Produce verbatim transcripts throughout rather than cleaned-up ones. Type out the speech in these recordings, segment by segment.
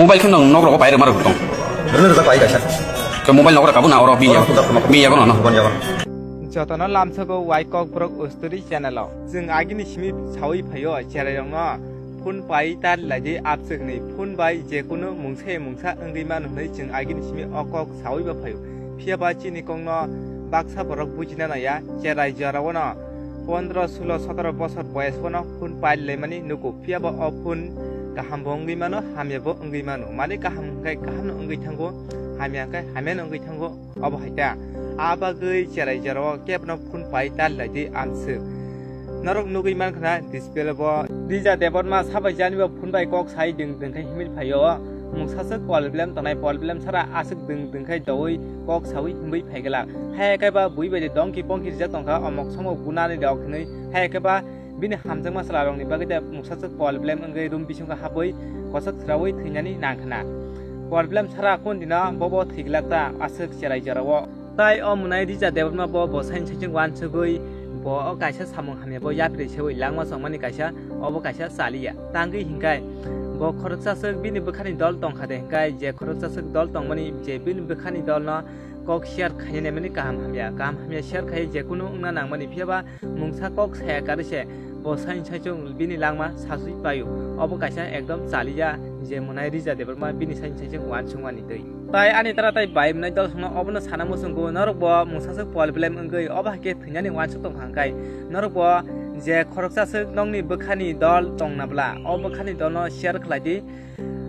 Mobile khe nwng nok rogo pai rwma rwgwi tong. Rwno rwjak pai kaisa. Ke mobile nok rok kabu na oro biya. Oro phone rok. Biya kono no. Phone yago. Jotono lamsogo wai Kokborok Usturi channel o. Chwng agini simi sawi phaio cherai rokno phone pai tar laidi apswk ni phone bai jekunu mungsa mungsa wngwi mano hwnwi chwng agini simi o kok sawi ba phaio. Phiya ba chini kokno baksa borok bujina naya cherai jorao no pondro, sulo, sotoro bosor boyas bono phone pai laimani nugo. Phiya ba o phone kaham bo wngwi mano, hamya bo wngwi mano. Mani kaham hwnkhe kaham no wngwi thango, hamya hwnkhe hamya no wngwi thango. Obo hai ta. A bagwi cherai jorao kebno phone pai tar laidi amswk. Norok nugwi mankha na display bo. Rija Debbarma sabai jani bo phone bai kok sai ding ding khe himwi phaio. Mungsaswk problem tongnai, problem sara aswk ding ding khe doui kok saui himwi phaiglak. Hai khe ba bui bai de dongki pongki rijak tongkha, omok somok bunani rok hinwi. Hai khe ba bini hamjakma chwla rokni bagwi de mungsaswk problem wngwi room bisingo habwi kochok sraui thwinani nangkhna. Problem sara kundina bobo thwiglak ta aswk cherai jorao. Tai o mwnai Rija Debbarma bo bwsaini saichung uansugwi bo o kaisa samung hamya bo yapri seui langma chongmani kaisa obo kaisa chaliya. Tangwi hinkai bo khoroksaswk bini bwkhani dol tongkha de hinkai je khoroksaswk dol tongmani je bini bwkhani dolno kok share khainani mani kaham hamya. Kaham hamya share khai jekunu wngna nangmani phiya ba mungsa kok saya karwi se bo saini saichung bini langma sasui paio. Obo kaisa ekdom chaliya je mwnai Rija Debbarma bini saini saichung uansukmani twi. Tai ani tara tai bai mwnai dol songno obono sana muchungo norok bo mungsaswk problem wngwi obo hai khe thwinani uansuk tongkha hwnkhe norok bo je khoroksaswk nokni bwkhani dol tongna bla o bwkhani dolno share khlai di.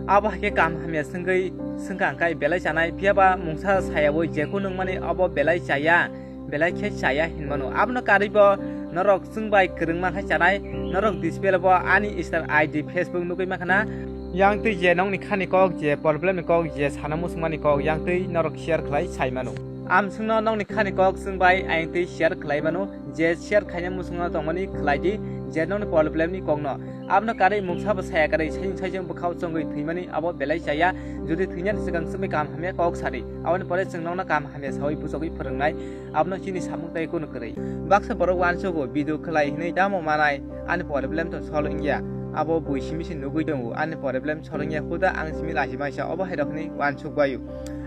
Abo hai khe kaham hamya swngwi swngkha hwnkhe belai chanai, phiya ba mungsa sayaui jekunu wngmani abo belai chaya, belai khe chaya hinmano. Abono karwi bo norok chwng bai kwrwngma khe chanai, norok display bo ani Insta I D, Facebook nugwi mankha na. Yang twi je nokni khani kok, je problem ni kok, je sana muchungmani kok, yang twi norok share khlai sai mano. Amswkno nokni khani kok chwng bai ayang twi share khlai mano. Je share khaina muchungno tongmani khlai di, je nokni problem ni kokno. Abono karwi mungsa bo saya karwi saichung saichung bwkhao chongwi thwimani abo belai chaya. Jodi thwinani swkang chwngwi kaham hamya kok sadi, aboni pore chwng nokno kaham hamya saui bujogwi phwrwngnai, abono chini samung tei kunu kwrwi. Baksa borok uansugo video khlai hinwi tamo manai ani problem to solve wngya. Abo bui simi se nugwi tongo ani problem solve wngya, huda ang simi lachimaisa obo hai rokni uansuk baio.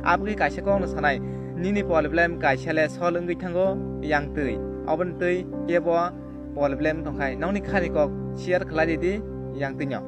Aboni kaisa kokno sanai, nini problem kaisa le solve wngwi thango yang twi. Oboni twi kebo problem tongkhai, nokni khani kok share khlai di yang twino.